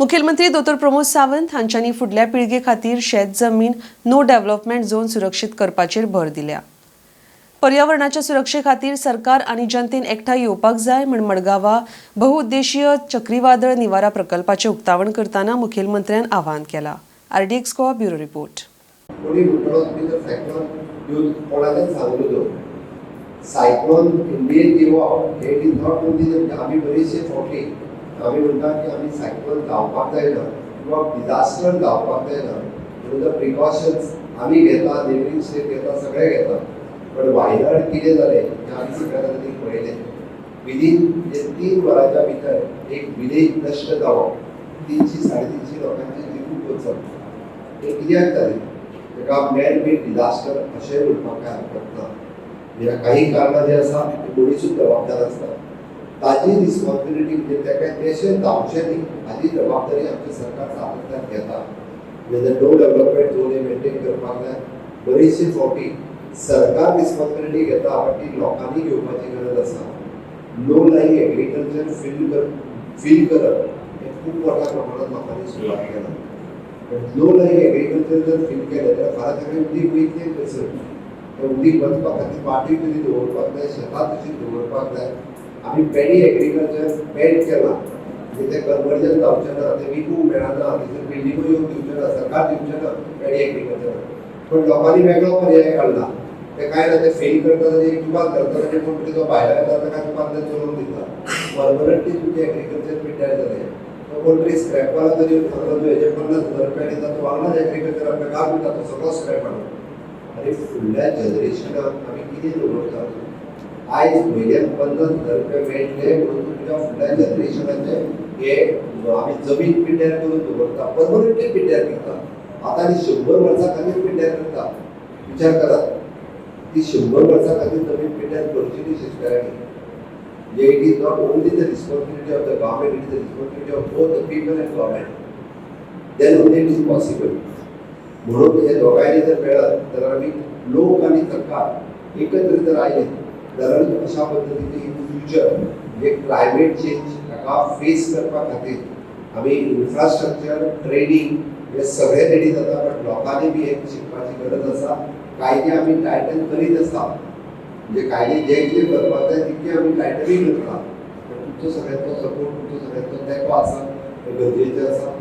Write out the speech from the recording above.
मुखेलमंत्री दोतोर प्रमोद सावंत हांच्यांनी फुडल्या पिळगे खातीर शेत जमीन नो डेव्हलपमेंट झोन सुरक्षीत करपाचेर भर दिल्या. पर्यावरणाच्या सुरक्षे खातीर सरकार आनी जनतेन एकठांय येवपाक जाय म्हूण मडगांवा बहुउद्देशीय चक्रीवादळ निवारा प्रकल्पाचें उक्तावण करतना मुखेलमंत्र्यान आवाहन केलां. RDX Goa, bureau report. कोणी म्हणटलो, तुमी जर सायक्लोन येवन कोणाच्यान सांगू न्हू. सायक्लोन इंडियेन येवप it is not only, आमी बरेचशे फावटी आमी म्हणटा की आमी सायक्लोन जावपाक जायना किंवा डिजास्टर जावपाक जायना म्हणून the precautions आमी घेता, नेबरींग स्टेट घेता, सगळे घेता. पण वायनाड कितें जालें हें आमी सगळ्या जाणांनी पळयलें. विदीन म्हणजे 3 वरांच्या भितर एक विलेज नश्ट जावप, 300 350 लोकांचे जीव वचप, हें कित्याक जालें? ताका मॅन मेड डिजास्टर अशें म्हणपाक कांय हरकत ना. ह्या काही कारणां जी आसा ती मनिसूच जबाबदार आसता. ताजी रिस्पॉन्सिबिलिटी, म्हणजे ताका तशें जावचें न्ही हाजी जबाबदारी आमचें सरकार सातत्यान घेता. म्हणजे नो डेव्हलपमेंट झोन हे मेंटेन करपाक जाय. बरेचशे फावटी सरकार रिस्पॉन्सिबिलिटी घेता, बट ती लोकांनी घेवपाची गरज आसा. लो लाईंग एग्रीकल्चर फील करप हें खूब मोठ्या प्रमाणात लोकांनी सुरवात केला. पण लो लाईंग एग्रीकल्चर जर फील केलें जाल्यार फाल्यां सगळें उदीक वयतलें थंयसर. तें उदीक वचपा खातीर माटी तरी दवरपाक जाय, शेतां तशी दवरपाक जाय. आमी पॅडी एग्रीकल्चर बॅन केलां, म्हणजे तें कन्वर्जन जावचें ना, तें विकूंक मेळना, थंयसर बिल्डिंगो येवन दिवचें ना, सरकार दिवचें ना पॅडी एग्रीकल्चर. पण लोकांनी वेगळो पर्याय काडला. ते काय ना, ते फेल करतात आनी एक दुकान धरतात आनी कोण तरी जो भायला येता ताका दुकान ते चलोवन दिता. परमनंटली तुमचें एग्रीकल्चर पिड्ड्यार जालें. तो कोण तरी स्क्रॅपवाला जरी येवन सांगलो, तूं हेजे 50,000 रुपया दिता, तो वांगडाच एग्रीकल्चर आपल्या घालून दिता, तो सगळो स्क्रॅप हाडून. आनी फुडल्या जनरेशनाक आमी कितें दवरतात? आयज म्हयन्याक 50,000 रुपया मेळटले म्हणून तुमच्या फुडल्या जनरेशनाचे हे आमी जमीन पिड्ड्यार करून दवरता, परमनंटली पिड्ड्यार करता. आतां आनी 100 वर्सां खातीर पिड्ड्यार करता. विचार करात, ती 100 वर्सां खातीर जमीन पिड्ड्यार करची न्ही शेतकऱ्यांनी. म्हणजे it is not only the responsibility of the government, it is the responsibility of both the people and government, then only it is possible. म्हणून हे दोगांयनी जर मेळत जाल्यार, आमी लोक आनी सरकार एकत्र जर आयले जाल्यार अशा पद्दतीचे इन फ्युचर, म्हणजे क्लायमेट चेंज हाका फेस करपा खातीर आमी इन्फ्रास्ट्रक्चर, ट्रेनिंग हे सगळें रेडी जाता. बट लोकांनी बी हें शिकपाची गरज आसा. कायदे आमी टायटन करीत आसा, म्हणजे कायदे जे कितें करपाक जाय तितके आमी टायटनूय करता. पण तुमचो सगळ्यांचो सपोर्ट, तुमचो सगळ्यांचो तेंको आसा, हें गरजेचें आसा.